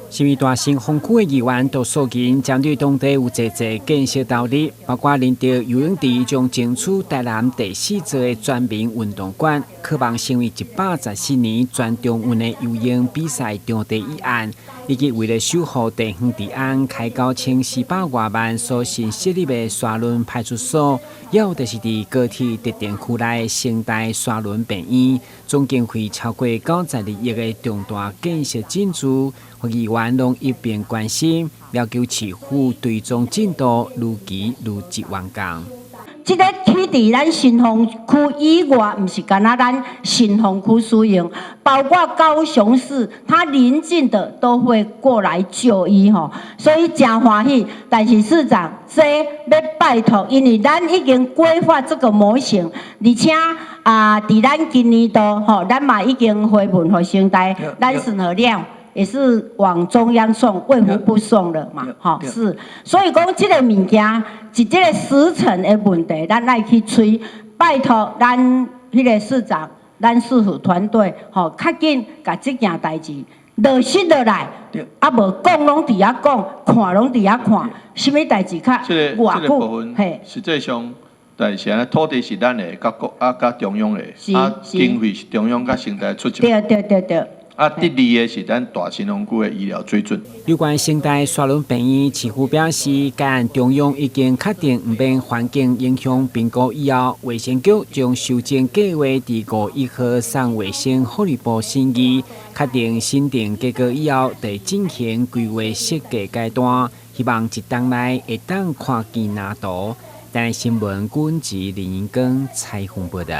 身為大新豐區的議員杜素琴，針對當地有濟濟建設投入，包括仁德游泳池將爭取台南第四座的全民運動館，可望成為114年全中運的游泳比賽場地一案，以及為了守護地方治安，開9400外萬所新設立的沙崙派出所，也有就是佇高鐵特定區內成大沙崙病院，總經費超過92億的重大建設進度，議員攏一併關心，要求市府追蹤進度，如期如質完工。這个起佇咱新豐區以外，毋是干焦咱新豐區使用，包括高雄市，它鄰近的都會過來就醫吼，所以誠歡喜。但是市長，這欲拜託，因為咱已經規劃這個模型，而且啊，佇咱今年度吼，咱嘛已經回文予成大，咱審核了。也是往中央送，衛福部送了嘛，吼是，所以講這个物件是這个時程的問題，咱愛去催，拜託咱彼个市長，咱市府團隊，吼，較緊共這件代誌落實落來，啊無講攏佇遐講，看攏佇遐看，啥物代誌較偌久？嘿，實際上，但是按呢土地是咱的，佮國啊佮中央的，啊經費是中央佮成大出一。對對對對。啊，第二个是咱大新豐區的醫療水準。有關成大沙崙病院，市府表示，該案中央已經確定毋免環境影響評估以後，衛生局將修正計劃佇5月1號送衛生福利部審議，確定審定結果以後，就進行規劃設計階段，希望一冬內會當看見藍圖。台南新聞，軍籍林英庚採訪報道。